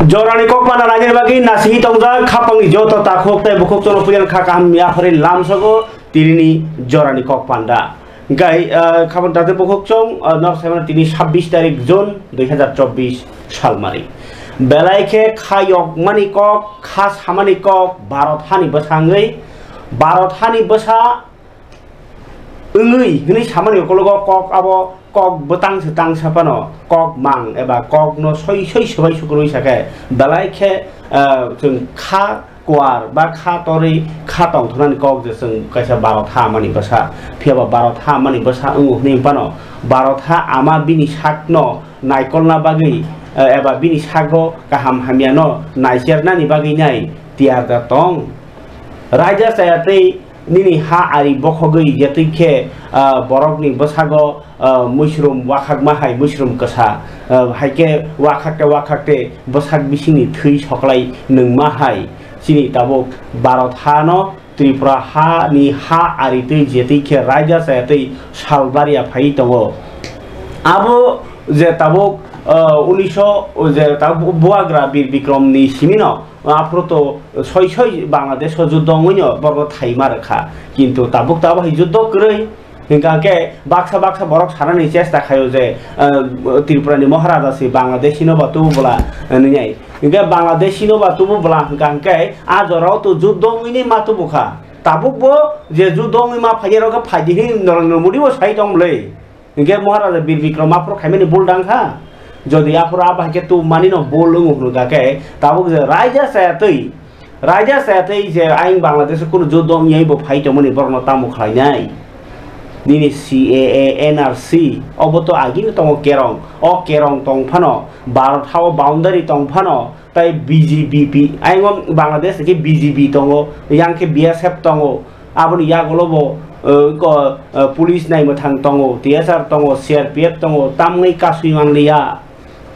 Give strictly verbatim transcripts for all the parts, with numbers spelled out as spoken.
Jorani kok panda nainani bagwi nasingwi tongjak khapangni joto takhuk tei bukhuk chwngno puyan kha kaham yaphari lamsogo tinini jorani kok panda. Hwnkhe, ah, khapang tate bukhuk chwng, ah, nor saimano tini sabbish tarik June dui hazar chobbish salmari. Belai khe kha yokmani kok, kha samani kok, Bharat hani bwsa wngwi, Bharat hani bwsa wngwi hwnwi samani ukologo kok abo kok bwtang se tangsa phano kok mang eba kokno soi soi swbai sukrui sakhe belai khe, ah, chwng kha kuar ba kha torwi kha tongthoknani kok je chwng kaisa Bharat ha mani bwsa, phiya ba Bharat ha mani bwsa wngo hwnwi phano Bharat ha ama bini sakno naikolna bagwi, ah, eba bini sago kaham hamyano naisernani bagwi nai tiyar da tong. Raida chaya tei nini ha ari bokhogwi jetwi khe, ah, borokni bwsago, ah, muisrum wakhakma hai muisrum kwsa, ah, hai khe wakhakte wakhakte bwsak bisingni thwi soklai nungma hai chini tabuk Bharat hano Tripura hani ha ari twi jetwi khe raida chaya tei salbaria phaiwi tongo. Abo je tabuk, ah, unisho je tabuk buagra Bir Bikromni simino aphuru to soi soi Bangladesh o juddo wngwino borok thaima rwkha. Kintu tabuk tabuk hai juddo kwrwi. Hingka khe baksa baksa borok sanani chesta khaio je, ah, Tripura ni Maharaja se Bangladeshi no ba tubu bwla, ah, nwngnai. Hingke Bangladeshi no ba tubu bwla hingka hingke a jora o to juddo wngwini ma tubu kha. Tabuk bo je juddo wngwi ma phai rok khe phai di hin Narendra Modi bo sai tong bwle. Hingke Maharaja Bir Bikram aphuru khaimani bul dang kha. Jodi aphuru abo hai khe tubumani no bul wngo hwnwi kha khe, tabuk je raida chaya twi, raida chaya twi je ayang Bangladesh o kunu juddo wngya bo phai tongmani borok no tamo khlainai. Nini C A A, N R C obo to agini tongo kerong. O kerong tong phano, Bharat ha o boundary tong phano, tai B G B P, ayang o Bangladesh khe B G B tongo, yang khe B S F tongo. Aboni yagulo bo, eh, ko, eh, police naimwthang tongo, T S R tongo, C R P F tongo, tamni kasui manliya.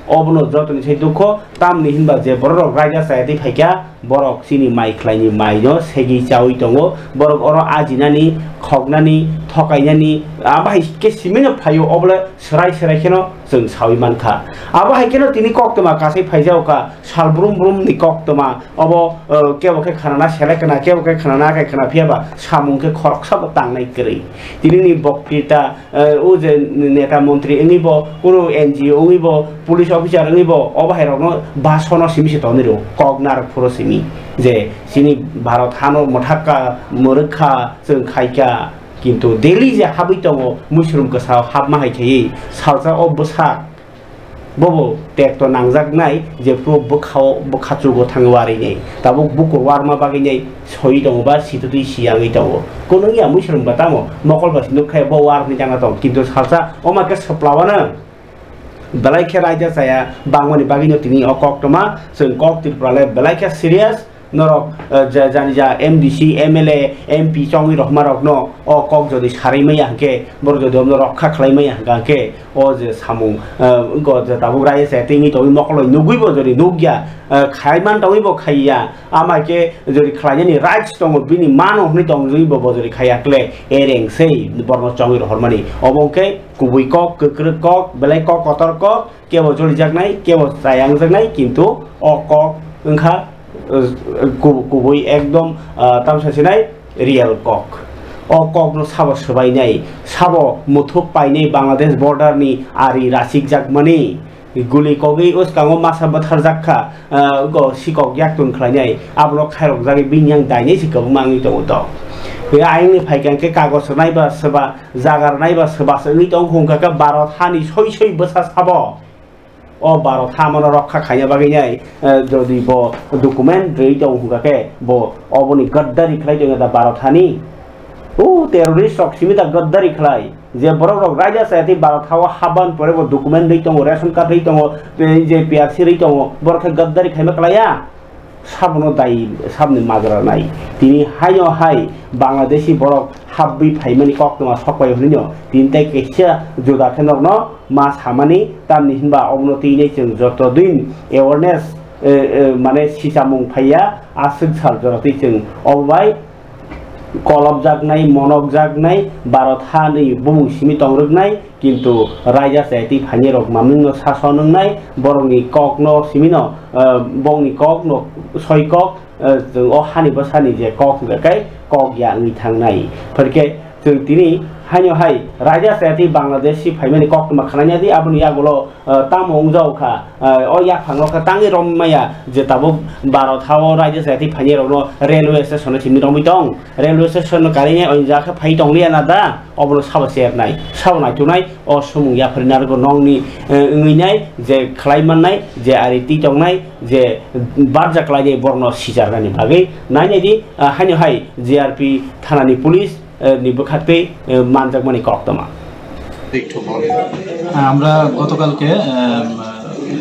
Obono jotoni sai dukho, tamni hinba je borok rok raida chaya twi phaikha, borok chini mai khlaini maino segwi chaui tongo, borok oro ajinani, khoknani, thokainani, abo hai khe simino phaio, obole swrai swrai kheno chwng saui mankha. Abo hai kheno tini koktwma kasai phaijaokha, sal brum brum ni koktwma, obo, eh, kebo khe khanana selek kana, kebo khe khanana akai khana phiya ba samung khe khoroksa bo tangnai kwrwi. Tini ni boktita, eh, o je neta montri wngwi bo, kunu N G O wngwi bo, police officer wngwi bo, obo hai rokno basono simi se tonwi rwo, kok narwk phuru simi je chini Bharat hano mwthakka mwrwkha chwng khaikha, kintu Delhi je habwi tongo, muisrum kwsao hapma hai khaiwi salsa o bwsak Bobo tekto nangjaknai jephru bwkhao bwkha chugo thangwi warinai. Tabuk bukur warma bagwinai soi tongo ba situtwi siyangwi tongo. Kunung ya muisrwng ba tamo mokol ba sinduk khai bo war hwnwi jana tong. Kintu salsa oma khe swplawano belai khe raida chaya bangmani bagwino tini o koktwma chwng kok Tripura le belai khe serious. Norok, eh, ja-, jani ja M D C, M L A, M P chongwi rohma rokno o kok jodi sarwi maya hwnkhe, borok jodi omno rokha khlai maya hwnkha hwnkhe, o je samung, eh, wngkha je tabuk raida chaya twi wngwi tongwi mokolo nugwi bo jodi nukya, eh, khai man tongwi bo khaiya, ama khe jodi khlainani rights tongo, bini mano hwnwi tongwi bo, bo jodi khaiya kle, ereng sei borokno chongwi rohormani. Obo wngkhe kubui kok, kwkrwk kok, belai kok kotor kok, kebo cholijaknai, kebo chayangjaknai, kintu o kok wngkha, uh, ku-, kubui ekdom, uh, tamsa sinai real kok. O kokno sabo swbainai, sabo muthuk painai Bangladesh border ni ari rachikjakmani. Guli kogwi uskango masa bwtharjak kha, uh, go sikok yaktun khlainai, abono khairokjagwi bini yang dainai se kwbangma wngwi tongo to. Ayangni phaikha hwnkhe kagoj rwnai ba swba, jaga rwnai ba swba se wngwi tongo hwnkha khe Bharat hani soi soi bwsa sabo. O Bharat ha mano rokha khaina bagwi nai, eh, jodi bo document rwi tong hwnkha khe bo oboni gaddari khlai tong da Bharat hani. O terrorist rok simi da gaddari khlai. Je borok rok raida chaya tei Bharat ha o haban pore bo document rwi tongo, ration card rwi tongo, tei je P R C rwi tongo, borok khe gaddari khaima klai ya. Sabono dai sabni majra nai. Tini haino hai Bangladeshi borok habwi phaimani koktwma sokpai hwnwino tini tei kaisa juda khe norokno ma samani, tamni hinba obono tini chwng joto din awareness, eh, eh, mane sichamung phaiya aswk sal jora twi chwng obo bai kolopjaknai, monokjaknai, Bharat hani bumung simi tongrwknai, kintu raida chayatwi phainairok mamwino sason wngnai, borokni kokno simino, eh, bongni kokno soi kok, eh, chwng o hani bwsani je kok hwnkha khe kok ya wngwi thangnai. Phai khe chwng tini haino hai raida chayatwi Bangladeshi phaimani koktwma khwnaina di, aboni yagulo, eh, tamo wngjago kha, eh, o yaphango khe tangwi romwi maya je tabuk Bharat hao raida chayatwi phainairokno railway station-o simi romwi tong. Railway station-o karwi nai o jagao khe phai tongliya na da, obono sabo chernai, sabo naituknai, o swngmung yapharwi narwgo nokni, eh, wngwi nai je khlai mannai, je ari twi tongnai, je barja klainai borokno sijarnani bagwi nainai di, ah, haino hai G R P thanani police, eh, ni bwkhaktwi, eh, manjakmani koktwma. হ্যাঁ, আমরা গতকালকে, আম,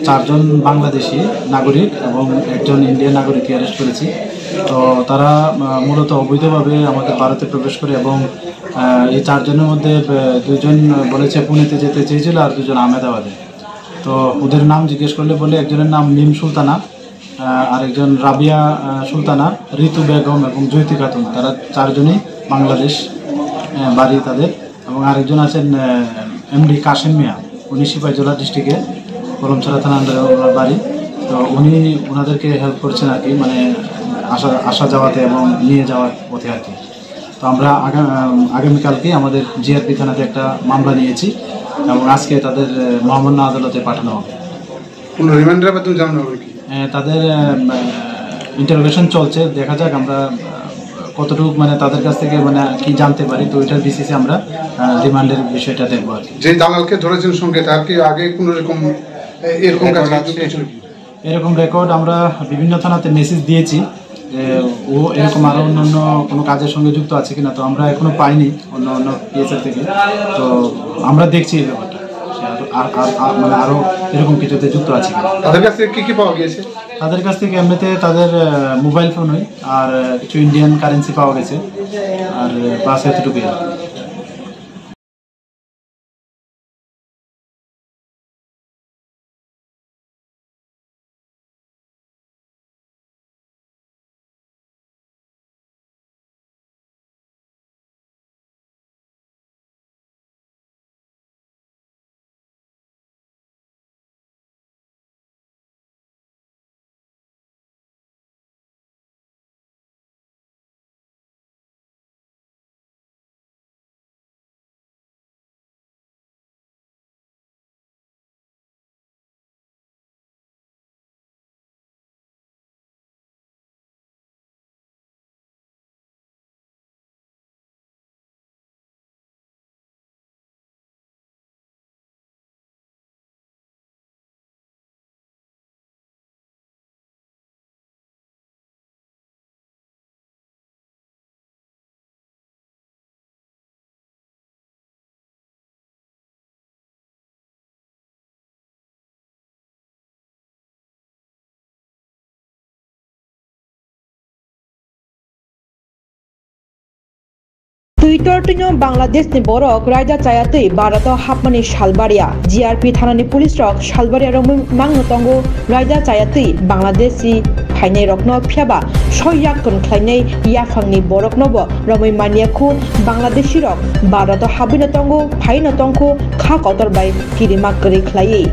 চারজন বাংলাদেশি নাগরিক এবং একজন ইন্ডিয়ান নাগরিককে অ্যারেস্ট করেছি। তো তারা, আহ, মূলত অবৈধভাবে আমাদের ভারতে প্রবেশ করে এবং, আহ, এই চারজনের মধ্যে, আহ, দুজন বলেছে পুনেতে যেতে চেয়েছিল আর দুজন আহমেদাবাদে। তো ওদের নাম জিজ্ঞেস করলে বলে একজনের নাম মিম সুলতানা, আহ, আরেকজন রাবিয়া, আহ, সুলতানা, ঋতু বেগম এবং জুইতি খাতুন, তারা চারজনই বাংলাদেশ, আহ, বাড়ি তাদের। এবং আরেকজন আছেন, আহ, এমডি কাশেম মিয়া, উনি সিপাহীজলা ডিস্ট্রিক্টে কলমছড়া থানা আন্ডারে ওনার বাড়ি। তো উনি ওনাদেরকে হেল্প করছেন আর কি, মানে আসা, আসা যাওয়াতে এবং নিয়ে যাওয়ার পথে আর কি। তো আমরা আগা-, আম, আগামীকালকে আমাদের জিআরপি থানাতে একটা মামলা নিয়েছি এবং আজকে তাদের, আহ, মহামান্য আদালতে পাঠানো হবে। কোনো রিমান্ডের মাধ্যমে জানানো হবে কি? আহ, তাদের, আহ, ইন্টারোগেশন চলছে, দেখা যাক আমরা, আহ, কতটুকু মানে তাদের কাছ থেকে মানে কি জানতে পারি, তো এটার বেসিসে আমরা, আহ, রিমান্ডের বিষয়টা দেখবো আর কি। যে দালালকে ধরেছেন সঙ্গে, তার কি আগে কোনো রকম, এ, এরকম কাজে যুক্ত ছিল কি? এরকম রেকর্ড আমরা বিভিন্ন থানাতে মেসেজ দিয়েছি যে ও এরকম আরো অন্যান্য কোনো কাজের সঙ্গে যুক্ত আছে কিনা, তো আমরা এখনো পাইনি অন্য অন্য পিএসএ থেকে। তো আমরা দেখছি এই ব্যাপারটা, সে আর, আর, আর, আর, মানে আরো এরকম কিছুতে যুক্ত আছে কিনা। তাদের কাছ থেকে কি কি পাওয়া গিয়েছে? তাদের কাছ থেকে এমনিতে তাদের, আহ, মোবাইল ফোনই আর, আহ, কিছু ইন্ডিয়ান কারেন্সি পাওয়া গেছে, আর, আহ, বাস এতটুকুই আর কি। Twitter twino Bangladesh ni borok raida chayatwi Bharat o hapmani salbaria. G R P thanani police rok salbaria romwi mangno tongo raida chayatwi Bangladeshi phainai rokno, phiyaba soi yak kun khlainai yaphangni borokno bo romwi manya khu. Bangladeshi rok Bharat o habwino tongo, phaino tongkhu kha kotor bai kirima kwrwi khlaiwi.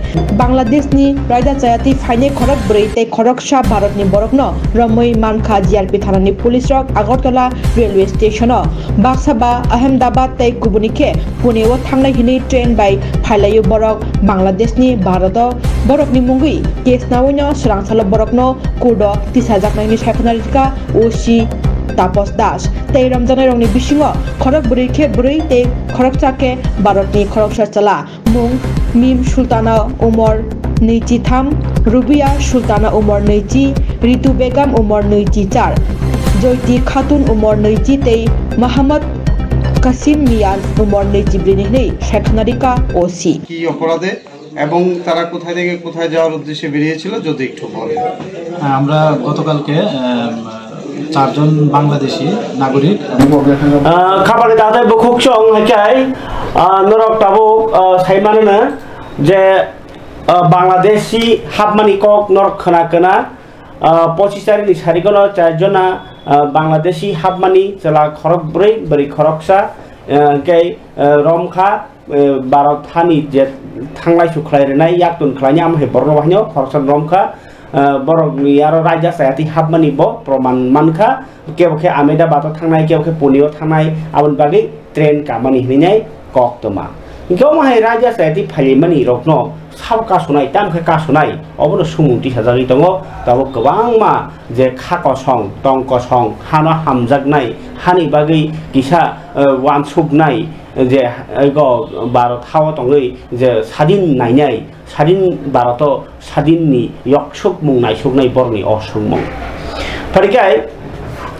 Bangladesh ni raida chayatwi phainai khorok bwrwi tei khoroksa Bharat ni borokno romwi mankha G R P thanani police rok Agartala railway station o. Baksa ba Ahmedabad tei kubuni khe Pune o thangnai hinwi train bai phailaio borok Bangladesh ni Bharat o. Borok ni mungwi case naui no swrang salo borok no court o tisajaknai hinwi sai khwna rikha O C Tapos Das. Tei romjaknai rok ni bisingo khorok bwrwi khe bwrwi tei khoroksa khe Bharat ni khoroksa chwla. Mung Mim Sultana umor nwichi tham, Rubia Sultana umor nwichi, Ritu Begum umor nwichi char, Joyti Khatun umor nwichi tei Mohammad Kasim Mian umor nwichi bwrwi ni hinwi sai khwna rikha O C. কি অপরাধে এবং তারা কোথায় থেকে কোথায় যাওয়ার উদ্দেশ্যে বেরিয়েছিল, যদি একটু বলেন। হ্যাঁ, আমরা গতকালকে, আম, চারজন বাংলাদেশি নাগরিক। Ah, khabani date bukhuk chong hai khe, ah, norok tabuk, ah, sai mano na je, ah, Bangladeshi hapmani kok norok khna khna, ah, pochis tarikni sarigano char jona, ah, Bangladeshi hapmani chwla khorokbrwi, bwrwi khoroksa, ah, hwnkhe, ah, romkha, eh, Bharat hani je thanglai sukhlai rwnai, yaktun khlainai, amo hai borokno bahaino khoroksa romkha, eh, borokni aro raida chayatwi hapmani bo proman mankha, kebo khe Ahmedabad-o thangnai, kebo khe Pune-o thangnai, aboni bagwi train kamani hinwi nai koktwma. Hwnkhe omo hai raida chayatwi phailaimani rokno sabo kasonai, tamo khe kasonai, obono sumung tisajagwi tongo, tabuk kwbangma je kha kosong, tong kosong, hano hamjaknai, hani bagwi kisa, eh, wansuknai, je, ego Bharat hao tongwi je sadin nainai, sadin Bharato sadinni yoksukmung naisuknai borokni o swngmung. Pharikhai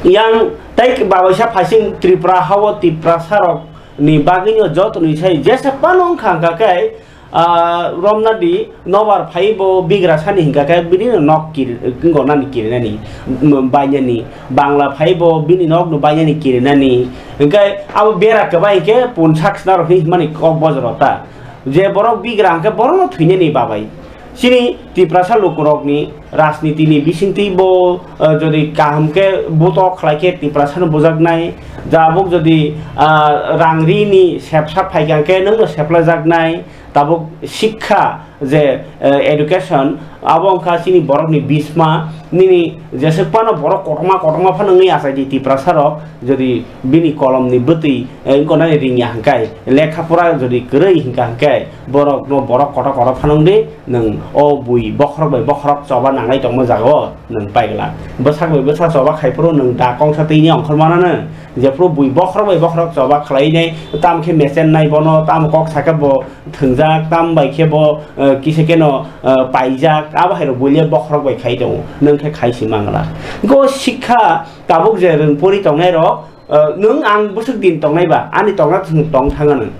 yang tai babaisa phasing Tripura hao Tiprasa rokni bagwino jotoni sai jesa pano wngkha wngkha khe, ah, romnadi nobar phai bo bigra sani hingka khe bini nok kir-, gonani kirinani, mm, bainani, Bangla phai bo bini nokno bainani kirinani, hingke abo bera kwbai hingke punsak sna rok hinmani kok bojoro ta. Je borok bigra hingke borokno thwinani babai. Chini Tiprasa lukurokni rajnitini bisingtwi bo, eh, jodi kaham khe buto khlai khe Tiprasano bujaknai, jabuk jodi, ah, rangrini sepsa phaikha khe nwngno seplajaknai, tabuk sikha je, eh, education, abo wngkha chini borokni bisma, nini jeswk phano borok kotorma kotorma phano wngwi achai di Tiprasa rok, jodi bini kolomni bwtwi, eh, wngkha nai ringya hwnkhe, lekha pora jodi kwrwi hwnkha hwnkhe, borokno borok kotor kotor phano wngdi, nwng o bui bokhorok bai bokhorok choba nanglai tongma jagao nwng paigwlak. Bwsak bai bwsa choba khai phuru nwng da kongsa twini ongkhor mananw, jephuru bui bokhorok bai bokhorok choba khlainai, tamo khe mechennai bono, tamo kok sakhe bo thwngjak, tam bai khe bo, eh, kisa kheno, eh, paijak, abo hai rok buile bokhorok bai khai tongo, nwng khe khai si mangla. Go sikha tabuk je rwng pori tongnai rok, eh, nwng ang bwswk din tongnai ba, ani tongna chwng tong thanga nwng.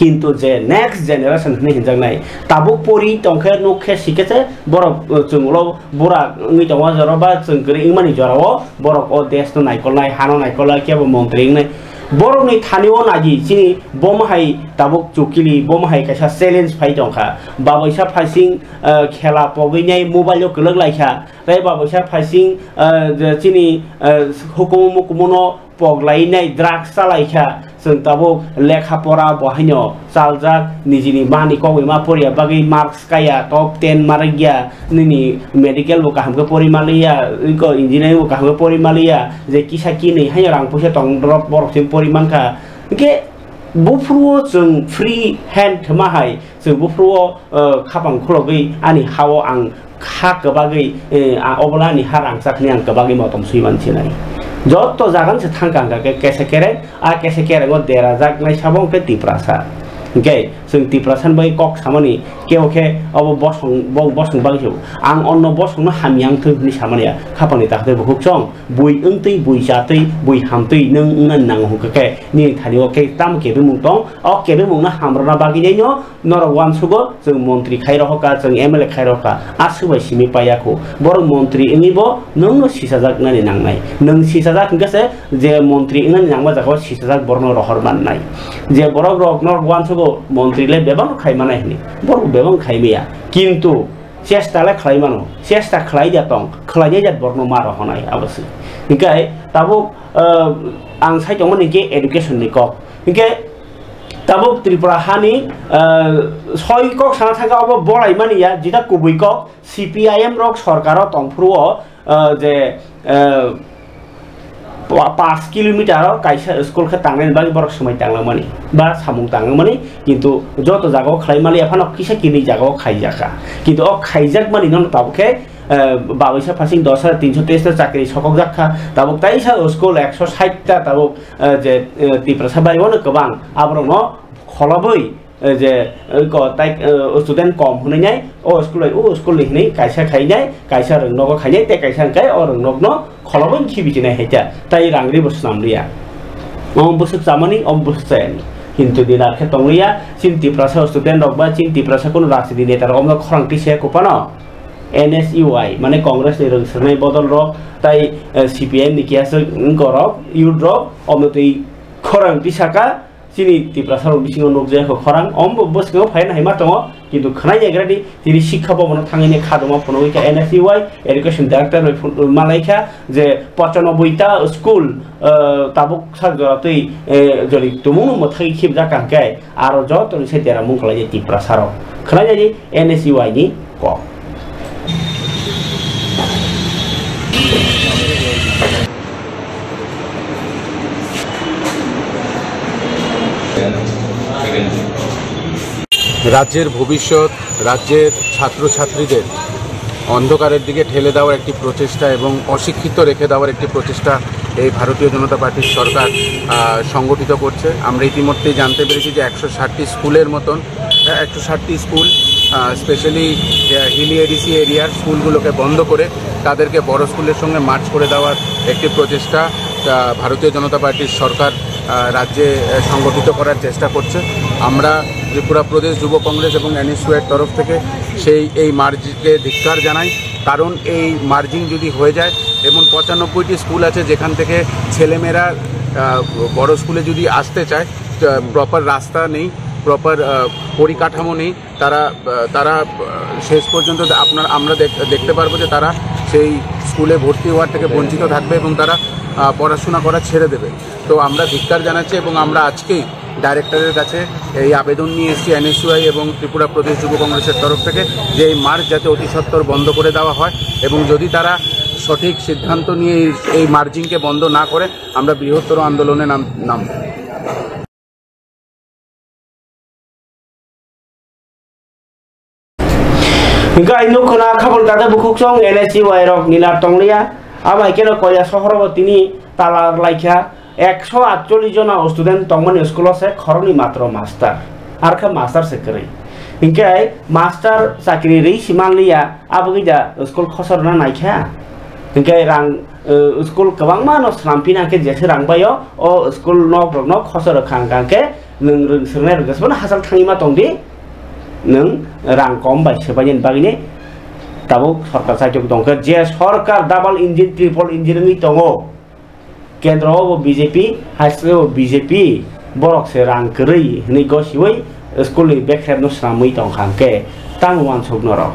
Kintu je next generation hwnwi hinjaknai, tabuk pori tongkhe nuk khe sikhe se borok, eh, chwng ulo bura wngwi tongo jora ba chwng kwrwi wngmani jorao borok o desh no naikolnai, hano naikolnai, kebo montri wngnai. Borokni thani o nagi chini bomo hai tabuk chukili, bomo hai kaisa challenge phai tongkha. Baboisa phaising, eh, khela pogwinai mobile o kwlwk laikha. Tei baboisa phaising, eh, je chini, eh, hukumu mukumu no poglainai drugs chalaikha. Chwng tabuk lekha pora bo haino chaljak, nijini mani kogwi ma poriya bagwi marks kaya, top ten ma rwkya, nini medical bo kaham khe pori maliya, iko engineering bo kaham khe pori maliya, je kisa kinwi haino rang puisa tong borok, borok se pori mankha. Hwnkhe buphuru o chwng free hand ma hai, chwng buphuru o, eh, khapang khulogwi ani ha o ang kha kwbagwi, eh, a, obola ani ha rangchak hwnwi ang kwbagwi motom swi man sinai. Joto jaga se thangka hwnkha khe kesa kereng, a kesa kereng o dera jaknai sabo hwnkhe Tiprasa. Hwnkhe chwng Tiprasa ni bagwi kok samani kebo khe obo bosong, bo bosong bagwi se ang onno bosong no hamya wngthwi hwnwi samani ya. Khapang ni takhwtwi bukhuk chong, bui wngtwi, bui chatwi, bui hamtwi nwng wngnani nango hwnkha khe nini thani o khe tamo kebimung tong, o kebimung no hamrwna bagwi nai no Norok uansugo, chwng montri khai rohorkha, chwng M L A khai rohorkha, aswk bai simi paiya kho. Borok montri wngwi bo nwngno sisajak nani nangnai. Nwng sisajak hwnkhe se je montri wngnani nangma jagao sisajak borokno rohor mannai. Je borok rok norok uansugo montri le bebak khai manai hwnwi, borok bebak khai maya. Kintu chesta le khlai mano, chesta khlai ya tong, khlai ya borokno ma rohornai abo se. Hwnkhe tabuk, ah, ang sai tongmani hwnkhe education ni kok. Hwnkhe tabuk Tripura hani, ah, soi kok sana thangkha obo bolai mani ya, jeta kubui kok C P I M rok sorkaro tongphuru o, ah, je, ah, pa-, paanch kilometer o kaisa school khe tangnani bagwi borok swmai tanglangmani ba samung tanglangmani, kintu joto jagao khlai maliya phano kisa kinwi jagao khaijakha. Kintu o khaijakmani no tabuk khe, ah, baboisa phasing dos hajar tinso teis ta chakri sokokjak kha, tabuk taisa school ekso sait ta tabuk, ah, je, ah, Tiprasa bari o no kwbang aborok no kholobwi, eh, je, eh, ko, tai, eh, student kom hwnwi nai, o school bai, o school ni hwnwi kaisa khainai, kaisa rwngnogo khainai, tei kaisa hwnkhe o rwngnokno kholobwi khibi chinai hai kha, tai rang ribo swnam liya. Omo bwswk chamani, omo bwswk chayani. Kintu dinar khe tong liya, chini Tiprasa student rok ba chini Tiprasa kunu rajniti neta rok omo khorang tisa ya kupano. N S U I, mane Congress ni rwngswrnai bodol rok, tai, eh, C P I M ni kiyaswk wngkorok, youth rok, omo twi khorang tisa kha, chini Tiprasa rok bisingo nukjaya kho khorang, omo bwskango phaina hai ma tongo, Kintu khwnai naigra di, tini Shiksha Bhavan o thangwi kha doma phunugwi kha N S U I, Education Director bai phun-, malaikha je pochanoboi ta school, ah, tabuk sak jora twi, eh, jori tumung mwthagwi khibjak kha hwnkhe aro joto ni se dera mung kwlai Tiprasa rok. Khwnai nai di N S U I ni kok. রাজ্যের ভবিষ্যৎ, রাজ্যের ছাত্রছাত্রীদের অন্ধকারের দিকে ঠেলে দেওয়ার একটি প্রচেষ্টা এবং অশিক্ষিত রেখে দেওয়ার একটি প্রচেষ্টা এই ভারতীয় জনতা পার্টির সরকার, আহ, সংগঠিত করছে। আমরা ইতিমধ্যেই জানতে পেরেছি যে একশো ষাটটি স্কুলের মতন, আহ, একশো ষাটটি স্কুল, আহ, specially, আহ, হিলি এডিসি এরিয়ার স্কুলগুলোকে বন্ধ করে তাদেরকে বড় স্কুলের সঙ্গে মার্জ করে দেওয়ার একটি প্রচেষ্টা, আহ, ভারতীয় জনতা পার্টির সরকার, আহ, রাজ্যে, আহ, সংগঠিত করার চেষ্টা করছে। আমরা ত্রিপুরা প্রদেশ যুব কংগ্রেস এবং এনএসইউআইর তরফ থেকে সেই, এই মার্জকে ধিক্কার জানাই। কারণ এই মার্জিং যদি হয়ে যায়, এমন পঁচানব্বইটি স্কুল আছে যেখান থেকে ছেলেমেয়েরা, আহ, বড় স্কুলে যদি আসতে চায়, আহ, প্রপার রাস্তা নেই, প্রপার, আহ, পরিকাঠামো নেই, তারা, আহ, তারা, আহ, শেষ পর্যন্ত দে-, আপনার, আমরা দেখ-, দেখতে পারবো যে তারা সেই স্কুলে ভর্তি হওয়ার থেকে বঞ্চিত থাকবে এবং তারা, আহ, পড়াশোনা করা ছেড়ে দেবে। তো আমরা ধিক্কার জানাচ্ছি এবং আমরা আজকেই ডাইরেক্টরের কাছে এই আবেদন নিয়ে এসেছি এনএসইউআই এবং ত্রিপুরা প্রদেশ যুব কংগ্রেসের তরফ থেকে যে এই মার্জ যাতে অতি সত্বর বন্ধ করে দেওয়া হয় এবং যদি তারা সঠিক সিদ্ধান্ত নিয়ে এই, এই মার্জিংকে বন্ধ না করে আমরা বৃহত্তর আন্দোলনে নাম, নামব। Hingke ai nuk khna khabor kata bukhuk song N S U I rok nila tongliya. Abo hai keno Koya sohor bo tini tala laikha. Ekso atchollish jona student tongmani school o se khoroknwi matro master. Ar khe master se kwrwi. Hingke master chakri rwi si manliya, abo gwi da school khosor na naikha. Hingke rang, eh, school kwbangma no swnam phina khe jesa rang bai o, o school nok rok no khosor kha hingka khe nwng rwng swrwngnai rok jesa phano hachal thangwi ma tong di, nwng rang kom bai swbaini bagwi ni tabuk sorkar saichuk tong khe, je sorkar double engine, triple engine wngwi tongo, kendro o bo B J P, haste o B J P, borok se rang kwrwi hwnwi gosiwi school ni bekrep no swnamwi tong kha hingke tamo uansuk norok.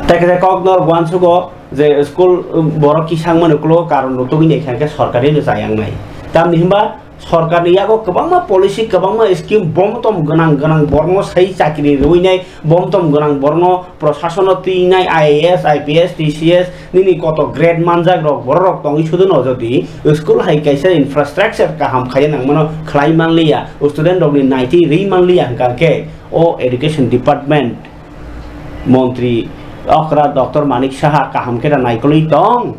Tai khe kok norok uansugo, je school, um, borok kisang mani ulo karon rok tugui nai kha khe sorkari no chayang nai. Tamni hinba sorkarni yago kwbangma policy, kwbangma scheme, bomtom gwnang gwnang borokno sai chakri rwui nai, bomtom gwnang borokno prosasono twi nai, I A S, I P S, T C S, nini koto grade manjak rok borok rok tongwi sudu no jodi school hai kaisa infrastructure kaham khaiya nangmano khlai manliya, student rokni naitwi rwi manliya hwnkha khe o education department Montri okra Doctor Manik Saha kaham khe da naikolwi tong,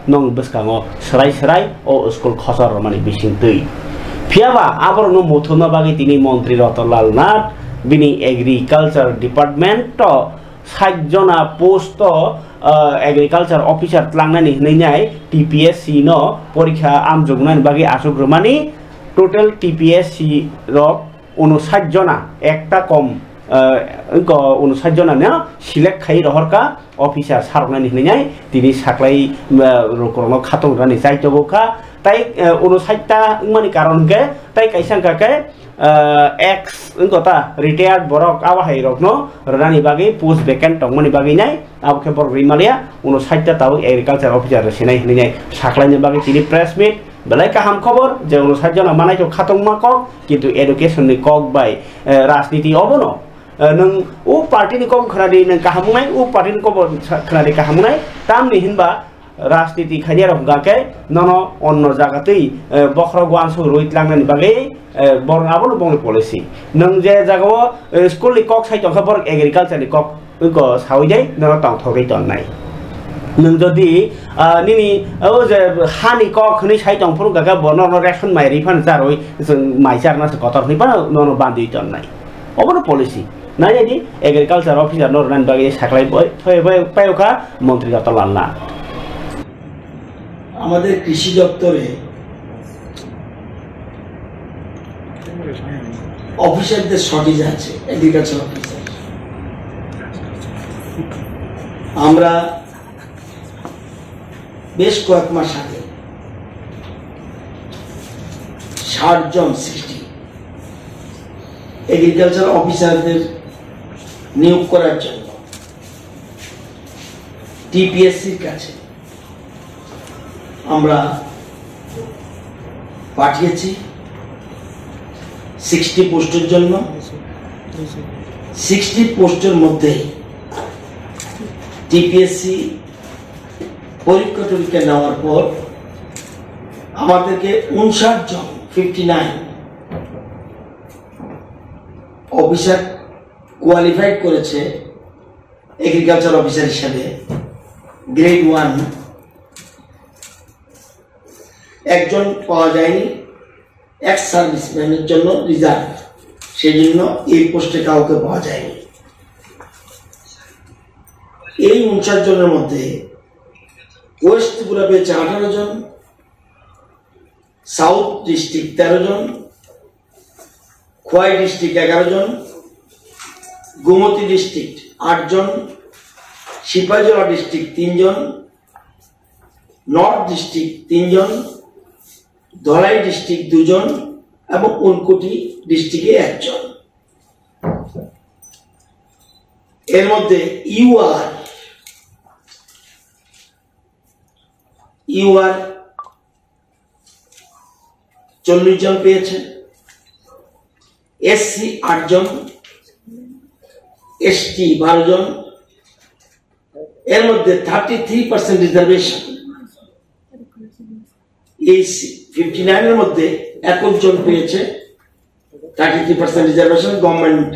nong bwskango swrai swrai o school khosor rwmani bising twi. Phiya ba aborokno muthumna bagwi tini Montri Ratan Lal Nath bini Agriculture Department o sait jona post o, ah, Agriculture Officer tlangnani hwnwi nai T P S C no porikha amjoknani bagwi achuk rwmani, total T P S C rok unosait jona, ekta kom, eh, wngkha unosait jona no select khai rohor kha officer saroknani hinwi nai tini saklai, eh, rok rokno khatong rani chaitogo kha. Tai, eh, unosait ta wngmani karon hwnkhe tai kaisa wngkha khe, eh, ex wngkha ta retired borok abo hai rokno rwnani bagwi post vacant tongmani bagwi nai abo khe borok rwi maliya unosait ta tabuk agriculture officer rw sinai hinwi nai saklaini bagwi tini press meet. Belai kaham khobor je unosait jona manai to khatongma kok, kintu education ni kok bai, eh, rajniti obono. Eh, nwng o party ni kok khwnadi nwng kaham wngnai, o party ni kok bo sa-, khwnadi kaham wngnai, tamni hinba rajniti khainai rok hwnkha khe nono onno jaga twi, eh, bokhorok uansuk rwi tlangnani bagwi, eh, borok abono bongni policy. Nwng je jagao, eh, school ni kok sai tongkha borok agriculture ni kok wngko sawi dai nono tongthogwi tonnai. Nwng jodi, ah, nini, ah, o je hani kok hwnwi sai tong phuru hwnkha khe bo nono ration mai ri phano charwi chwng mai charna se kotor hwnwi phano nono bandwi tonnai. Obono policy. Nai di agriculture officer no rwnani bagwi saklai bai, bai, bai, bai kha montri Ratan Lal Nath. আমাদের কৃষি দপ্তরে অফিসারদের শর্টেজ আছে, agriculture officer. আমরা বেশ কয়েক মাস আগে ষাট জন, সিক্সটি এগ্রিকালচার অফিসারদের নিয়োগ করার জন্য টিপিএসসির কাছে আমরা পাঠিয়েছি সিক্সটি পোস্টের জন্য। সিক্সটি পোস্টের মধ্যে টিপিএসসি পরীক্ষা টরীক্ষা নেওয়ার পর আমাদেরকে উনষাট জন, ফিফটি নাইন অফিসার কোয়ালিফাইড করেছে এগ্রিকালচার অফিসার হিসাবে, গ্রেড ওয়ান। একজন পাওয়া যায়নি, এক্স সার্ভিসম্যানের জন্য রিজার্ভ, সেই জন্য এই পোস্টে কাউকে পাওয়া যায়নি। এই উনষাট জনের মধ্যে ওয়েস্ট ত্রিপুরা পেয়েছে আঠারো জন, সাউথ ডিস্ট্রিক্ট তেরো জন, খোয়াই ডিস্ট্রিক্ট এগারো জন, গোমতী ডিস্ট্রিক্ট আট জন, সিপাহীজলা ডিস্ট্রিক্ট তিনজন, নর্থ ডিস্ট্রিক্ট তিনজন, ধলাই ডিস্ট্রিক্ট দুজন এবং ঊনকোটি ডিস্ট্রিক্টে একজন। এর মধ্যে ইউআর, ইউআর চল্লিশ জন পেয়েছে, এসসি আট জন, এসটি বারো জন। এর মধ্যে থার্টি থ্রি পার্সেন্ট রিজার্ভেশন, এই ফিফটি নাইনের মধ্যে একুশ জন পেয়েছে thirty three percent reservation. Government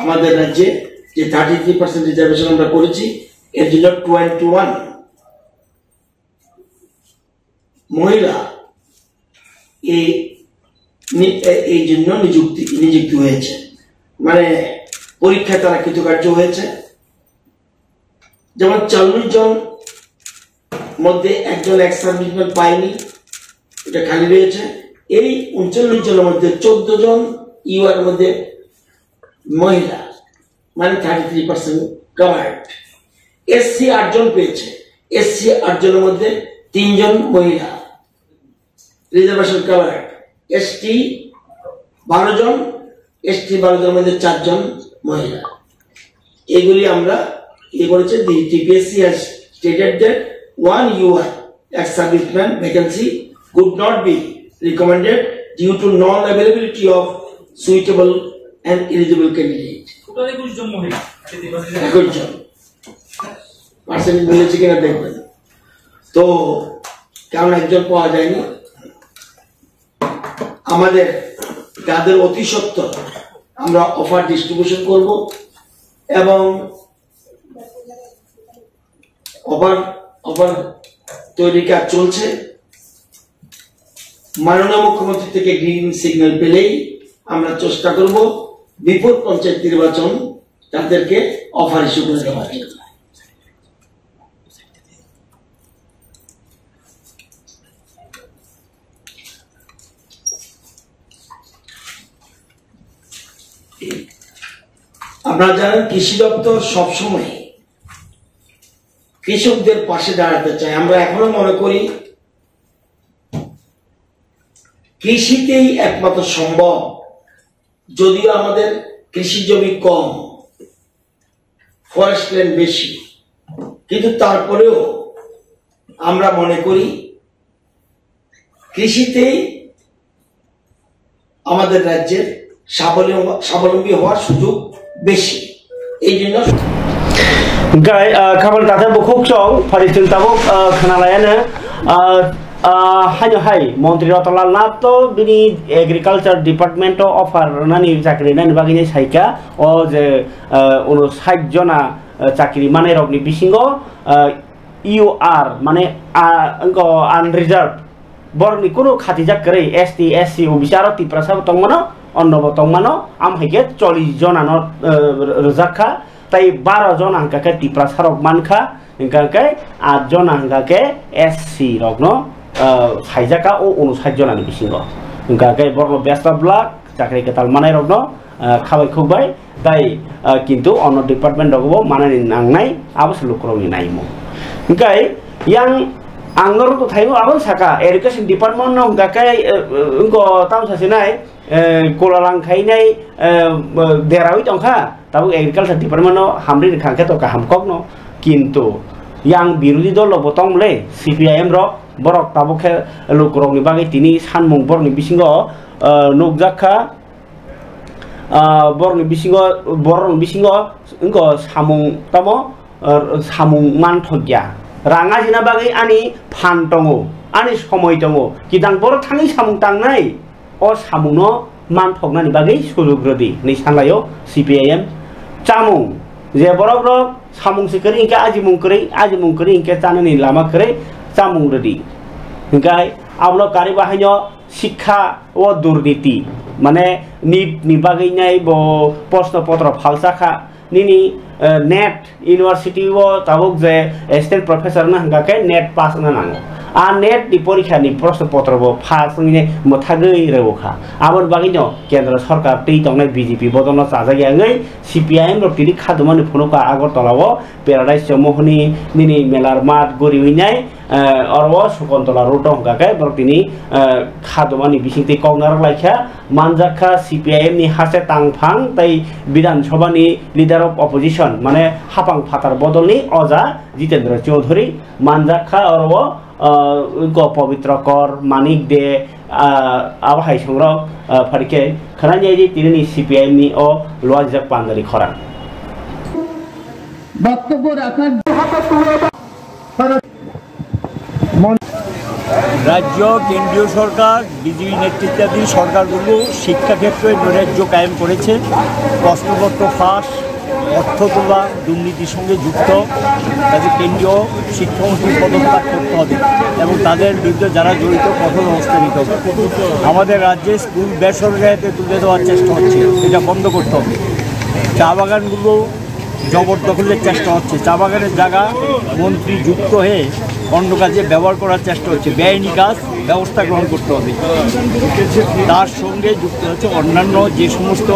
আমাদের রাজ্যে যে থার্টি থ্রি পার্সেন্ট রিজার্ভেশন আমরা করেছি, এর জন্য টোয়েন্টি ওয়ান মহিলা এই নি-, এ-, এই জন্য নিযুক্তি, নিযুক্তি হয়েছে, মানে পরীক্ষায় তারা কৃতকার্য হয়েছে। যেমন চল্লিশ জন মধ্যে একজন এক্স সার্ভিসম্যান পায়নি, এটা খালি রয়েছে। এই উনচল্লিশ জনের মধ্যে চোদ্দ জন ইউআর মধ্যে মহিলা, মানে thirty three percent covered. SC আট জন পেয়েছে, এসসি আট জনের মধ্যে তিনজন মহিলা, রিজার্ভেশন কভার্ড। এসটি বারো জন, এসটি বারো জনের মধ্যে চারজন মহিলা। এগুলি আমরা ইয়ে করেছি। The TPSC has stated that one UR ex serviceman vacancy could not be recommended due to non availability of suitable and eligible candidate. Total একুশ জন মহিলা। একুশ জন। পার্সেন্টেজ মিলেছে কিনা দেখবেন। তো কারণ একজন পাওয়া যায়নি, আমাদের তাদের অতি সত্বর আমরা অফার ডিস্ট্রিবিউশন করব এবং অফার, অফার তৈরির কাজ চলছে। মাননীয় মুখ্যমন্ত্রী থেকে গ্রিন সিগন্যাল পেলেই আমরা চেষ্টা করব বিপুল পঞ্চায়েত নির্বাচন তাদেরকে অফার ইস্যু করে দেওয়ার জন্য। আপনারা জানেন, কৃষি দপ্তর সবসময় কৃষকদের পাশে দাঁড়াতে চায়। আমরা এখনো মনে করি কৃষিতেই একমাত্র সম্ভব, যদিও আমাদের কৃষি জমি কম, ফরেস্ট ল্যান্ড বেশি, কিন্তু তারপরেও আমরা মনে করি কৃষিতেই আমাদের রাজ্যের স্বাবলম্ব-, স্বাবলম্বী হওয়ার সুযোগ বেশি। এই জন্য Gai, ah, khabal tatha bukhuk chong, pharising tabuk, ah, khanalaiano, ah, ah, haino hai, Montri Ratanlal Nath to bini agriculture department o offer rwnani chakri rwnani bagwi saika, o je, ah, uno sait jona, ah, chakri manai rokni bisingo, ah, U R, mane, ah, wngkha unreserved, borokni kunu khatijak kwrwi, S T, S C, O B C, aro Tiprasa bo tongmano, onno bo tongmano, am hai khe chollish jona no, eh, rwjak kha, tei baro jona hwnkha khe Tiprasa rok man kha, hwnkha khe aat jona hwnkha khe S C rok no, eh, saijak kha o unsait jona ni bisingo, hwnkha khe borok no best of luck, chakri kwtal manai rok no, ah, khabai khukbai, tai, ah, kintu ono department rogo bo manani nangnai, abo se lukurokni naimung. Hingkai yang ang norok thaio abo saka, education department no hingka khe, eh, eh, wngko tamo sasinai, eh, kulalang khainai, eh, derawi tongkha, Tabuk agriculture department no hamri rwkha hwnkhe to kaham kokno, kintu yang birodhi dol rok bo tong le, C P I M rok, borok tabuk khe lukurokni bagwi tini sanmung borokni bisingo, ah, nukjak kha, ah, borokni bisingo, borokni bisingo wngkha samung tamo, ah, samung manthokya. Rang ajina bagwi ani phan tongo, ani somoi tongo, kidang borok thangwi samung tangnai. O samungno manthoknani bagwi sujuk rwdi hwnwi sanlaio C P I M. Chamung, je borokrok samung se kwrwi hinkhe ajimung kwrwi, ajimung kwrwi hinkhe chanani lama kwrwi chamung rwdi. Hinkhe abono karwi bahaino sikha o durniti, mane nit ni bagwi nai bo proshno potro phalsa kha, nini, eh, net university o tabuk je assistant professor wngna hwnkha khe net pass wngna nango. A net ni porikha ni proshno potro bo pass wngwi mwthagwi rwkha. Aboni bagwi no kendra sarkar twi tongnai B J P bodol no chajak ya wngwi C P I M rok tini khadumani phunukha Agartala o Paradise Chomo hwnwi nini melar mat guriwi nai. Eh, oro o Sukontola road o hwnkha khe borok tini, eh, khadumani bisingtwi kok narwk laikha, manjak kha C P I M ni haste tangphang tei Bidhan Sabha ni Leader of Opposition, mane hapang phatar bodolni oja Jitendra Chaudhary manjak kha, oro o, eh, ko Pabitra Kar, Manik De, ah, abo hai songrok, ah, phari khe khwnani di tini ni C P I M ni o luajak pandari khorang. বক্তব্য রাখার রাজ্য কেন্দ্রীয় সরকার, বিজেপি নেতৃত্বাধীন সরকারগুলো শিক্ষাক্ষেত্রে নৈরাজ্য কায়েম করেছে। প্রশ্নপত্র ফাঁস, অর্থ তোলা, দুর্নীতির সঙ্গে যুক্ত। তাদের কেন্দ্রীয় শিক্ষামন্ত্রী পদত্যাগ করতে হবে এবং তাদের বিরুদ্ধে যারা জড়িত কঠোর ব্যবস্থা নিতে হবে। আমাদের রাজ্যে স্কুল বেসরকারিতে তুলে দেওয়ার চেষ্টা হচ্ছে, এটা বন্ধ করতে হবে। চা বাগানগুলো জবরদখলের চেষ্টা হচ্ছে। চা বাগানের জায়গা মন্ত্রী যুক্ত হয়ে অন্য কাজে ব্যবহার করার চেষ্টা হচ্ছে। বেআইনি কাজ ব্যবস্থা গ্রহণ করতে হবে। তার সঙ্গে যুক্ত হচ্ছে অন্যান্য যে সমস্ত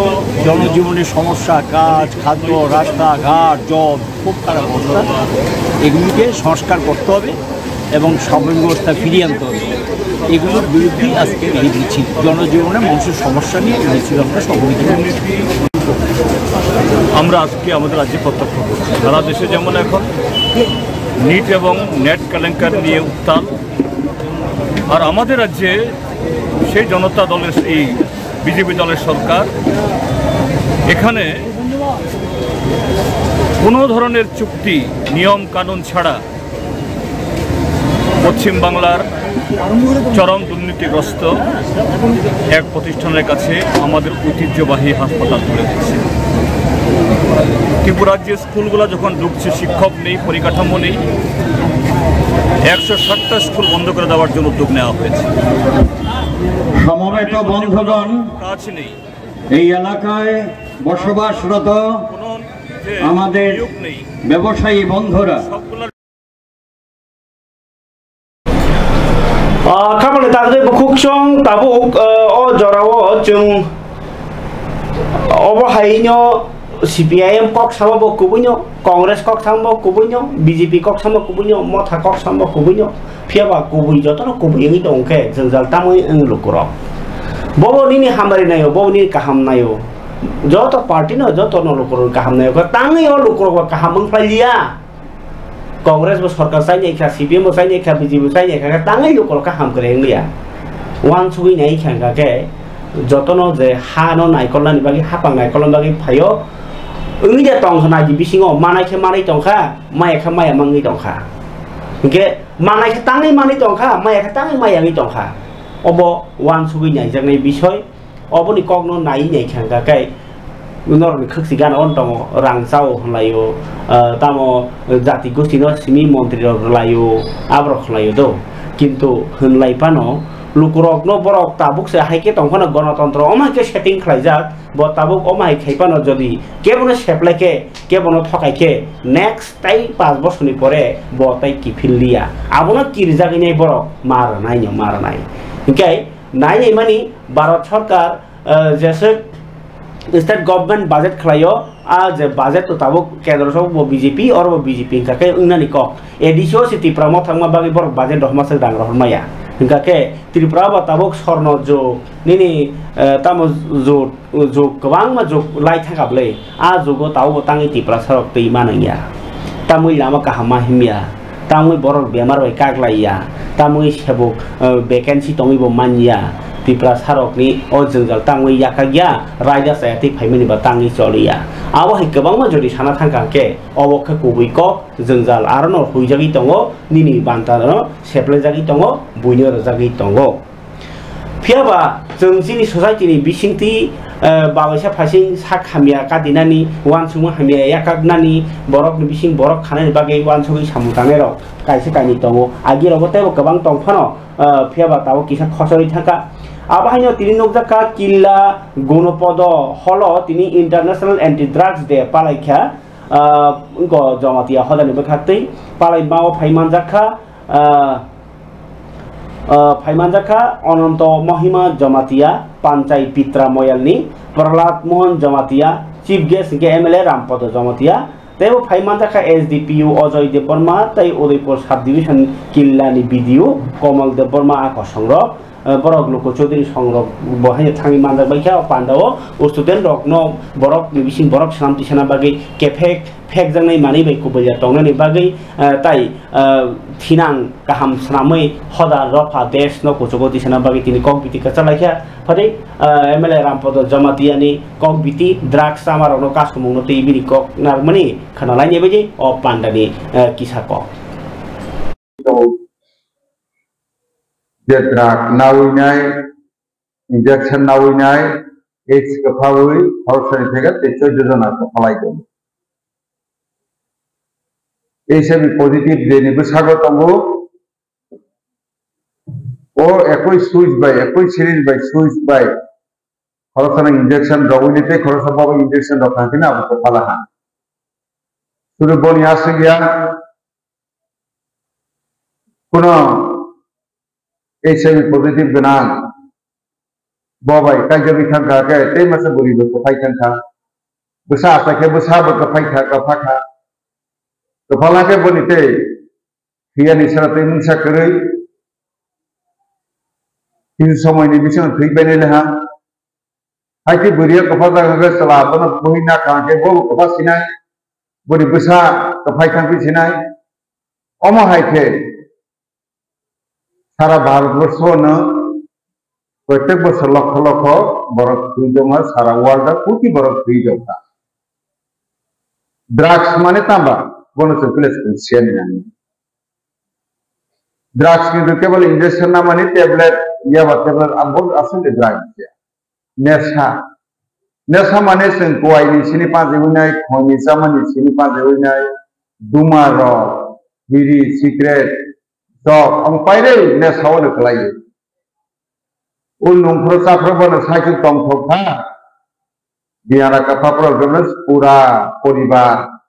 জনজীবনের সমস্যা, কাজ, খাদ্য, রাস্তাঘাট, জল, খুব খারাপ অবস্থা, এগুলিকে সংস্কার করতে হবে এবং স্বাভাবিক অবস্থা ফিরিয়ে আনতে হবে। এগুলোর বিরুদ্ধেই আজকের এই মিছিল। জনজীবনে মানুষের সমস্যা নিয়ে মিছিল আমরা সংগঠিত করেছি। আমরা আজকে আমাদের রাজ্যে প্রত্যক্ষ করছি, সারা দেশে যেমন এখন নিট এবং নেট কেলেঙ্কারি নিয়ে উত্তাল, আর আমাদের রাজ্যে সেই জনতা দলের, এই বিজেপি দলের সরকার এখানে কোনো ধরনের চুক্তি, নিয়ম কানুন ছাড়া পশ্চিমবাংলার চরম দুর্নীতিগ্রস্ত এক প্রতিষ্ঠানের কাছে আমাদের ঐতিহ্যবাহী হাসপাতাল তুলে দিচ্ছে। ত্রিপুরা রাজ্যে স্কুলগুলো যখন ঢুকছে, শিক্ষক নেই, পরিকাঠামো নেই, একশো ষাটটা স্কুল বন্ধ করে দেওয়ার জন্য উদ্যোগ নেওয়া হয়েছে। সমবেত বন্ধুগণ, কাজ নেই, এই এলাকায় বসবাসরত কোনো যে আমাদের নিয়োগ নেই, ব্যবসায়ী বন্ধুরা, সবগুলোর Ah, khapangni tagwi bukhuk chwng tabuk, ah, o jorao chwng obo haino C P I M kok sama bo kubuino, Congress kok sama bo kubuino, B J P kok sama kubuino, Motha kok sama bo kubuino, phiya ba kubui jotono kubui wngwi tong khe jwngjal tamwi wng lukurok. Bobo nini hamari naio, bobo nini kaham naio. Joto party no, joto no lukurok kaham naio, tangwi o lukurok ba kaham wng phlai liya. Congress bo sorkar chainai kha, C P M bo chainai kha, B J P bo chainai kha, khe tangwi lukurok khe ham kwrwi wngya. Uansugwi nai kha, hwnkha khe jotono je ha no naikolnani bagwi, hapang naikolna bagwi phaio, wngya tong kha naidi bisingo, manai khe manwi tong kha, maya khe maya mangwi tong kha. Hinkhe manai khe tangwi manwi tong kha, maya khe tangwi maya wngwi tong kha. Obo uansugwi naijaknai bisoi. Oboni kokno naiwi naikha hwnkha khe norokni khwksi gana ono tongo, rang chao hwnlaio, ah, tamo jati gosti no simi montri rok rwlaio, aborok hwnlaio do. Kintu hwnlai phano lukurokno borok tabuk se hai khe tong phano gonotontro omo hai khe setting khlaijak, bo tabuk omo hai khai phano jodi kebono seplai khe, kebono thokai khe, next tai panch bosorni pore bo tai kiphil liya. Abono kirjagwi nai borok ma rwnai no ma rwnai. Hinkhe nai nai mani Bharat Sarkar, eh, jeswk state government budget khlaio, a je budget to tabuk kendro sabo bo B J P, oro bo B J P hwnkha khe wngnani kok. A D C o se Tipra Motha wngma bagwi borok budget rohorma swk rang rohormaya. Hingkha khe Tripura bo tabuk sorno jug, nini, eh, tamo jug, jug kwbangma jug lai thangkha bwle. A jugo tabukbo tangwi Tiprasa rok twi manwngya. Tamwi lama kaham ma himya. Tamwi borok bemar bai kaklaiya. Tamwi sebuk, eh, vacancy tongwi bo manya. Tiprasa rokni o jwngjal tamwi yakakya, raida chaya twi phaimani ba tangwi choliya. Abo hai kwbangma jodi sana thangkha khe, obo khe kubui kok, jwngjal arono huijagwi tongo, nini bantano seplaijagwi tongo, buino rwjagwi tongo. Phiya ba chwng chini society ni bisingtwi, eh, babaisa phaising sak hamya kadinani, uansukma hamya yakaknani, borokni bising borok khanani bagwi uansugwi samung tangnairok kaisa kainwi tongo. Agirokbo teibo kwbang tong phano, eh, phiya ba tabuk kisa khochorwi thangkha. Abo haino tini nukjakha Killa Gonopodo holo tini International Anti Drugs Day palaikha, ah, wngkha Jamatia hodani bwkhaktwi palaimao phai manjakha. Ah, ah, phai manjakha Ananto Mohima Jamatia, Panchai Pitra Moyalni, Prahlad Mohan Jamatia, Chief Guest hwnkhe M L A Rampodo Jamatia, teibo phai manjakha S D P O Ajoy Debbarma tei Udaipur Sub Division Killani B D O Komal Debbarma a kosongrok. Eh, borok Luku Chaudhary songrok bo haino thangwi manjak bai kha o pandao student rokno borokni bising borok swnam tisana bagwi kephek phekjaknai manwi bai kubui ya tongnani bagwi, eh, tai, eh, thinang kaham swnamwi hoda dopha desh no kuchugo tisana bagwi tini kok biti kwchalaikha. Phadi, eh, M L A Rampodo Jamatia ni kok biti drugs chama rokno kasumung no twi bini kok narwkmani khwnalaini bagwi o pandani, eh, kisa kok. Je drug nawi nai, injection nawi nai, AIDS kwphawi khoroksa ni theke tei chauddho jona kwphalai tongo. H I V positive je ni bwsago tongo, o ekoi switch bai, ekoi syringe bai, switch bai khoroksa ni injection rogwi ni tei khoroksa bobo injection rok thang khe abo kwphala ha. Sudu boni aswk ya, Kuno H I V positive gwnang bo bai kaijagwi thangkha khe tei masa bwrwi bo kwphai thangkha. Bwsa achai khe bwsa bo kwphai kha, kwpha kha. Kwphala khe boni tei thwiyani sara tei mungsa kwrwi kisi somoini bisingo thwi painai le ha. Hai khe bwrwi kwpha jaga khe chwla bono buhi na kha khe bo kwpha sinai, boni bwsa kwphai thangwi sinai. Omo hai khe sara Bharatborsho no protek bosor lokho lokho borok thwi tongma, sara world o koti borok thwi tongkha. Drugs mane tamba, bono chwng kile chwng siya ni nang. Drugs kintu kebal injection na mani tablet, yaba tablet, abo aswk drugs ya. Nesa. Nesa mane chwng kuwai ni sini pajewi nai, khoi ni chamani sini pajewi nai, duma rok, biri, cigarette, jok, ang pairwi nesa o kwlai. O nungphro chaphro bono cycle tongthok kha. Biyara kwpha phro jono pura poribar,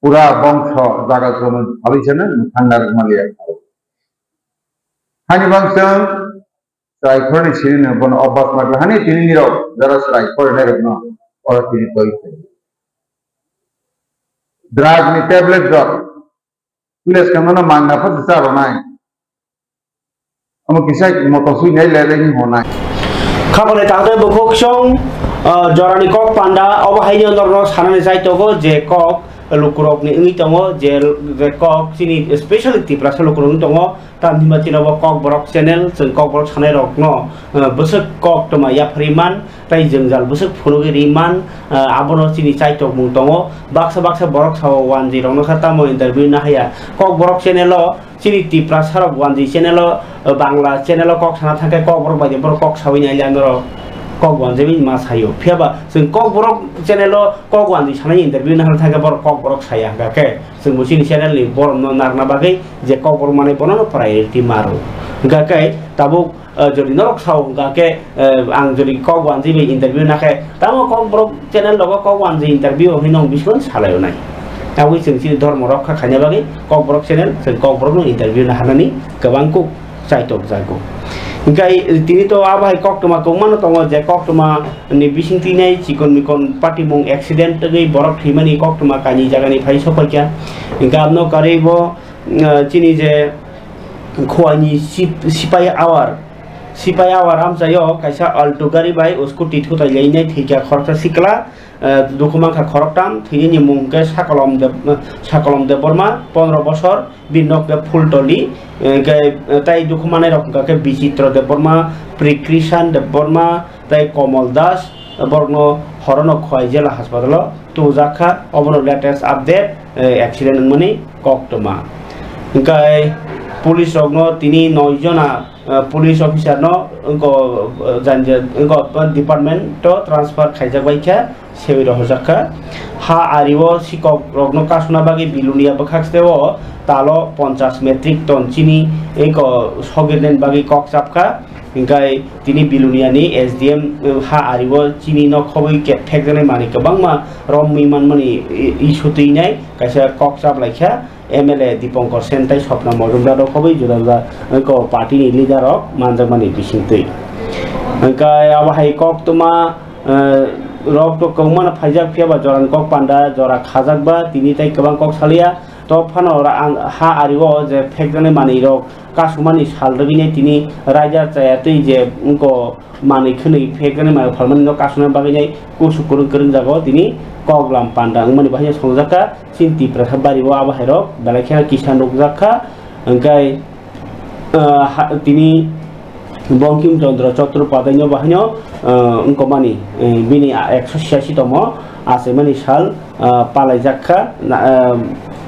pura bongso jaga jono phalwi sano thangna rwmaliya. Hani bangsa chwrai khorni sini no bono obas ma hani tini nirok jara chwrai khornai rokno oro tini toi. Drug ni tablet rok. Pulis khe nono mangna pha cha rwnai. Omo kisa moto sui nai le le ni honai. Khaphang ni tangtwi bukhuk song, ah, jorani kok panda, obo haino norno sanani chai tongo je kok lukurokni wngwi tongo, je, je kok chini specially Tiprasa lukurokni tongo, tamni hwnba chini obo Kokborok channel, chwng Kokborok sanai rokno, ah, bwswk kok toma yapharwi man, tei jwngjal bwswk phunugwi ri man, ah, abono chini chai tongmung tongo. Baksa baksa borok sao wanjwi rokno kha tamo interview nahaya. Kokborok channel o, chini Tiprasa rok wanjwi channel o, eh, Bangla channel o kok sana thangkhe Kokborok bai de borok kok sawi nai le norok kok wanjwi ma sayo. Phiya ba chwng Kokborok channel o kok wanjwi sanai interview nahana thangkhe borok Kokborok saya, hwnkha khe chwng bo chini channel ni borom no narwkna bagwi je Kokborok manwi bono no priority maro. Hwnkha khe tabuk, eh, jodi norok sao hwnkha khe, eh, ang jodi kok wanjwi bai interview nakhe, tamo Kokborok channel logo kok wanjwi interview hinwi nong bisingo salai rwnai. Aboni chwng chini dhormo rokha khaina bagwi Kokborok channel chwng Kokborok no interview naharnani kwbang kuk chaitok jago. Hwnkhe tini to abo hai koktwma kwbangma no tongo je koktwma ni bising twi nai chikon mikon patimung accident twi borok thwimani koktwma kainwi jagani phai sopaikha. Hwnkhe aboni karwi bo, eh, chini je Khowai ni Sip-, Sipai Awar, Sipai Awar amchaio kaisa Alto gari bai scooty thutai lainai thwikha khoroksa sikla, eh, dukhu mankha khoroktham, thwinini mung khe Sakolom Deb-, Sakolom Debbarma, pondro bosor, bini nok khe Phultoli, eh, khe, eh, tai dukhu manai rok wngkha khe Bichitro Debbarma, Prikrishan Debbarma, tei Komol Das, borokno horono Khowai jela haspatalo tubujak kha. Obono latest update, eh, accident wngmani koktwma. Hwnkhe police rokno tini noi jona, eh, police officer no wngko, eh, janja, wngko department o transfer khaijak bai kha, sewi rohorjak kha. Ha ario sikok rokno kasuna bagwi Bilonia bwkhak steo talo ponchash metric ton chini wngko sogirnani bagwi kok chap kha. Hingkai tini Biloniani S D M, eh, ha ario chini no khobwi ke-, phekjaknai manwi kwbangma romwi manmani i-, issue twinai kaisa kok chap laikha. M L A Dipankar Sen tei Swapna Majumdar rok khobwi juda juda, eh, ko party ni leader rok manjakmani bisingtwi. Hingkai abo hai koktwma, eh, rok to kwbangma no phaijak, phiya ba jora ni kok panda jora khajak ba tini tei kwbang kok salia. To phano ra-, ang ha ario je phekjaknai manwi rok kasumani sal rwgwini tini raida chaya twi je wngko manwi khwnwi phekjaknai manwi phalmani no kasumna bagwi nai kusu kwrwng kwrwng jago tini koklam panda wngmani bahai songjak kha. Chini Tiprasa bari o abo hai rok belai kheno kisa nukjak kha. Hwnkhe, ah, ha-, tini Bongkim Chandra Chattopadhyay no bahai no, ah, wngkokmani, eh, bini a-, ekso siyashi tomo achaimani sal, ah, palaijak kha, na-, ah,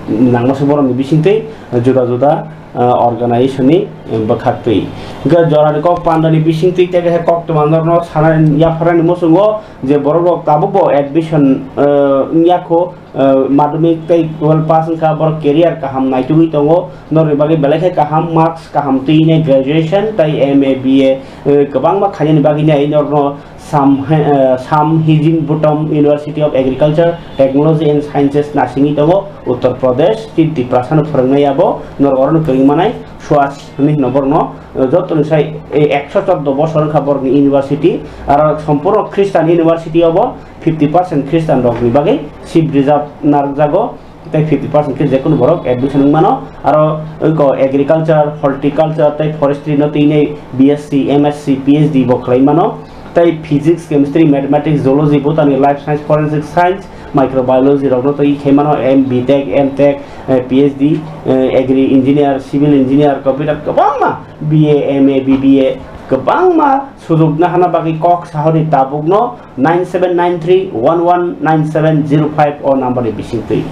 nangmasuk borokni bisingtwi juda juda, ah, organization ni, eh, bwkhaktwi. Hwnkhe jorani kok pandani bisingtwi tei khe koktwma norno sana yapharnani muchungo je borok rok tabukbo admission, eh, wngya kho, eh, madhyamik tei twelve pass wngkha, borok career kaham naitugwi tongo, norni bagwi belai khe kaham marks kaham twi nai graduation tei M A, B A, eh, kwbangma khainani bagwi nai norno Sam, eh, Sam Hijin Bhutam University of Agriculture, Technology and Sciences nasingwi tongo Uttar Pradesh, tei Tiprasa no phwrwngnai abo, norok orono kwrwng manai Swach hinwi hino borokno, eh, jotoni sai, eh, ekso chordo bosor wngkha borokni university, aro sompurno Christian university obo fifty percent Christian rokni bagwi seat reserve narwkjago. Tei fifty percent khe jekunu borok admission wng mano. Aro wngkho agriculture, horticulture tei forestry no twi nai B S C, M S C, P H D bo khlai mano. Tei physics, chemistry, mathematics, zoology, botany, life science, forensic science, microbiology rok no twi khe mano, M B Tech, M Tech, eh, P H D, eh, agri engineer, civil engineer, computer, kwbangma B A, M A, B B A, kwbangma sujuk nahana bagwi kok sahori tabukno nine seven nine three one one nine seven zero five o number ni bisingtwi.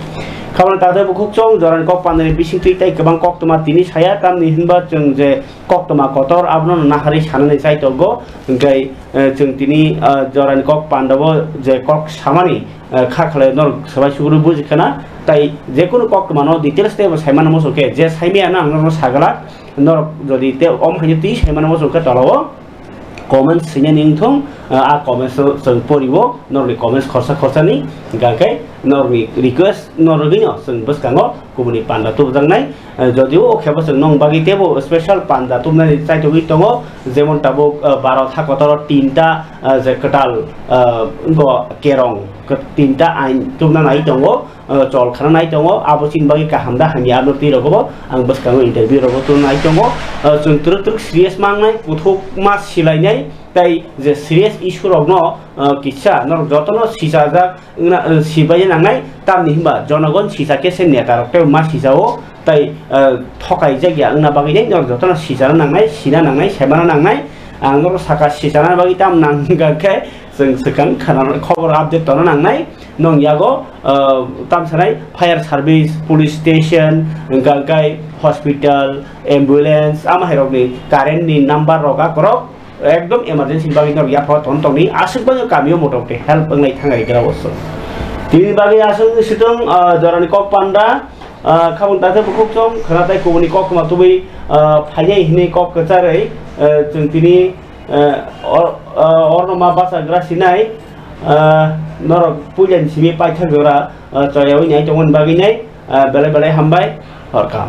Khabangni takhuk bukhuk chwng jorani kok pandani bisingtwi tei kwbang koktwma tini saya, tamni hinba chwng je koktwma kotor abono nahari sanani chai tongo. Hwnkhe, eh, chwng tini, eh, jorani kok pandabo je kok samani, eh, kha khlai norok swbai suguru buji khana. Tai jekunu koktwmano details teibo saimano muchung khe, je saimaya no ang norokno sagala, norok jodi te om haino twi saimano muchung khe tolao comments swinani wng thung, ah, a comments o chwng poriwo, norokni comments khorsa khorsani, hwnkha khe norokni request no rwgwino chwng bwskango kubuni panda tubujaknai. Ah, jodio o khebo chwng nong bagwi teibo special panda tubunani chaitogwi tongo, jemon tabuk, ah, Bharat hakotoro tinta, ah, je kwtal, ah, bo kerong, kw-, tinta ain tubuna nai tongo. Ah, chol khana nai tongo, abo chini bagwi kaham da hamya, abo twi rogobo ang bwskango interview rogo tong nai tongo. Ah, chwng twrwk twrwk serious mangnai, kuthukma silainai, tei je serious issue rokno, ah, kisa norok jotono sisajak wngna, ah, sibai nangnai, tamni hinba jonogon sisa khe se neta rok tei ma sisao, tei, ah, thokaijak ya wngna bagwi nai norok jotono sisana nangnai, sina nangnai, semana nangnai. Ang norok saka sisana bagwi tam nang khe chwng swkang khana khobor update tona nangnai. Nong yago, ah, tamsanai fire service, police station, hwnkha hwnkhe hospital, ambulance, ama hai rokni current ni number rok akorok ekdom emergency bagwi norok yapharo ton tongni aswk bagwi kamio motamoti help wngnai thangai gra o chwng. Tini bagwi aswk swtwng, ah, jorani kok panda, ah, khabang takhuk bukhuk chwng khwna tai kubuni koktwma tubui, ah, phainai hinwi kok kwcharwi, ah, chwng tini, ah, or-, ah, orno ma bachagra sinai. Ah, norok puilani simi paithak jora, ah, choyawi nai tongmani bagwi nai, ah, belai belai hambai, horkam.